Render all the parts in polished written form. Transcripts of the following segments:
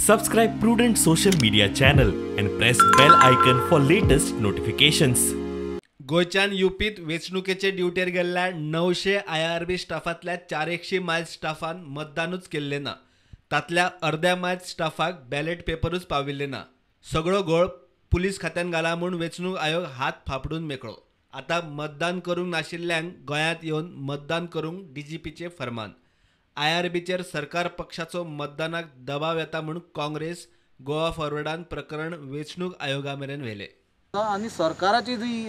Subscribe Prudent social media channel and press bell icon for latest notifications. गोंयच्यान युपीत वेंचणुकेचे ड्युटेर गेल्ल्या 900 IRB स्टाफांतल्या 400 Miles Staffan मतदानूच केल्लें ना. तांतल्या अर्द्या मायल्स स्टाफाक बॅलेट पेपरूच पाविल्ले ना. सगळो घोळ पुलीस खात्यान घाला म्हूण वेंचणूक आयोग हात फापडून मेकळो. आतां मतदान करूंक नाशिल्ल्यांक गोंयांत येवन मतदान करूंक डीजीपीचें फर्मान. IRBचेर सरकार पक्षाचो मतदानाक दबाव येता म्हूण काँग्रेस गोवा फॉरवर्डान प्रकरण वेंचणूक आयोगा मेरेन व्हेलें. आनी सरकाराची जी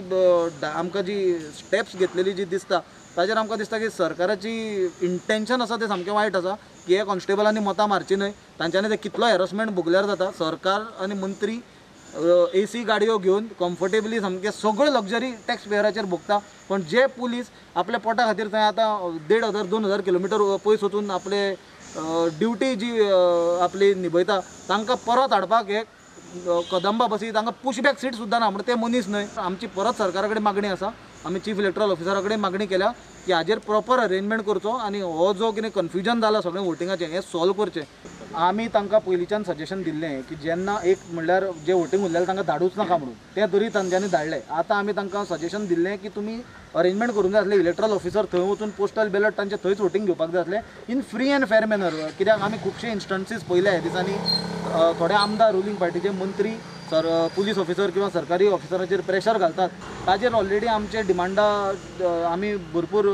आमकां जी स्टेप्स घेतलेली जी दिसता ताजेर आमकां दिसता की सरकाराची इंटेन्शन आसा तें सामकें वायट आसा की हे कॉन्स्टेबलांनी मतां मारची न्हय, तांच्यांनी ते कितलो हॅरसमेंट भोगल्यार जाता. सरकार आनी मंत्री एसी गाडयो घेवन कम्फर्टेबली सामकें सगळ्यो लक्झरी टॅक्स पेयराचेर भोगता, पण जे पुलीस आपल्या पोटा खातीर थंय आतां 1500 2000 किलोमिटर पयस वचून आपले ड्युटी जी आपली निभयता तांकां परत हाडपाक हे कदंबा बसी तांकां पुशबॅक सीट सुद्दां ना, म्हणून ते मनीस न्हय. आमची परत सरकारा कडेन मागणी आसा, आमी चीफ इलेक्ट्रल ऑफिसरा कडेन मागणी केल्या की हाजेर प्रॉपर अरेंजमेंट करचो आनी हो जो कितें कन्फ्युजन जाला सगळें वोटिंगाचें हें सॉल्व करचें. आमी तांकां पयलींच्यान सजेशन दिल्लें की जेन्ना एक म्हणल्यार जे वोटींग उरलेलें तांकां धाडूच नाका म्हणून, तें तरी तांच्यांनी धाडलें. आतां आमी तांकां सजेशन दिल्लें की तुमी अरेंजमेंट करूंक जाय आसलें, इलेक्ट्रल ऑफिसर थंय वचून पोस्टल बॅलट तांचे थंयच वोटींग घेवपाक जाय आसलें in free and fair manner. कित्याक आमी खुबशे इन्स्टन्सीस पळयल्या ह्या दिसांनी थोडे आमदार रुलींग पार्टीचे मंत्री सर पुलीस ऑफिसर किंवा सरकारी ऑफिसराचेर प्रेशर घालतात. ताजेर ऑलरेडी आमचे डिमांडा आमी भरपूर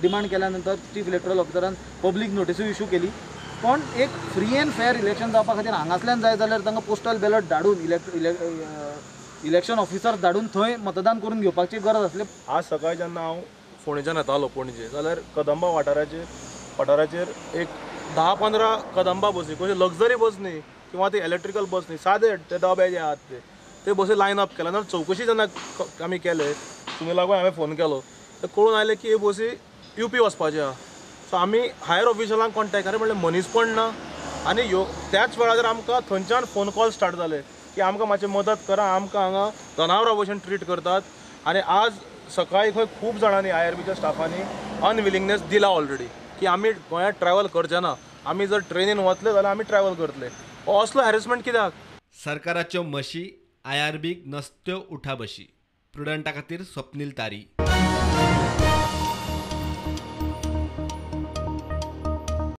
डिमांड केल्या नंतर चीफ इलेक्ट्रल ऑफिसरान पब्लीक नोटिसूय इशू केली. पण एक फ्री अँड फेअर इलेक्शन जावपा खातीर हांगासल्यान जाय जाल्यार तांकां पोस्टल बॅलट धाडून इलेक्शन ऑफिसर धाडून थंय मतदान करून घेवपाची गरज आसली. आज सकाळी जेन्ना हांव फोंडेच्यान येतालो पणजे, जाल्यार कदंबा वाठाराचेर एक 10-15 कदंबा बसी, कशे लक्झरी बस न्ही किंवा ती इलेक्ट्रिकल बस न्ही, सादे ते डबे जे आहात ते बसी लायन अप केला. चवकशी जेन्ना आमी केले तुमी लागून हांवें फोन केलो तर कळून आयलें की हे बसी युपी वचपाचे आहा. सो आमी हायर ऑफिशलांक कॉन्टेक्ट केले, म्हणलें मनीसपण ना. आनी त्याच वेळार आमकां थंयच्यान फोन कॉल स्टार्ट जाले की आमकां मातशें मदत करा, आमकां हांगा जनावरां भशेन ट्रीट करतात. आनी आज सकाळीं खंय खूब जाणांनी IRBच्या स्टाफांनी अनविलिंगनेस दिला ऑलरेडी की आमी गोंयांत ट्रॅवल करचे ना, आमी जर ट्रेनीन वतले जाल्यार आमी ट्रॅवल करतले. असलो हॅरेसमेंट कित्याक? सरकाराच्यो मशी IRBक नसत्यो उठाबशी. प्रुडंटा खातीर स्वप्नील तारी.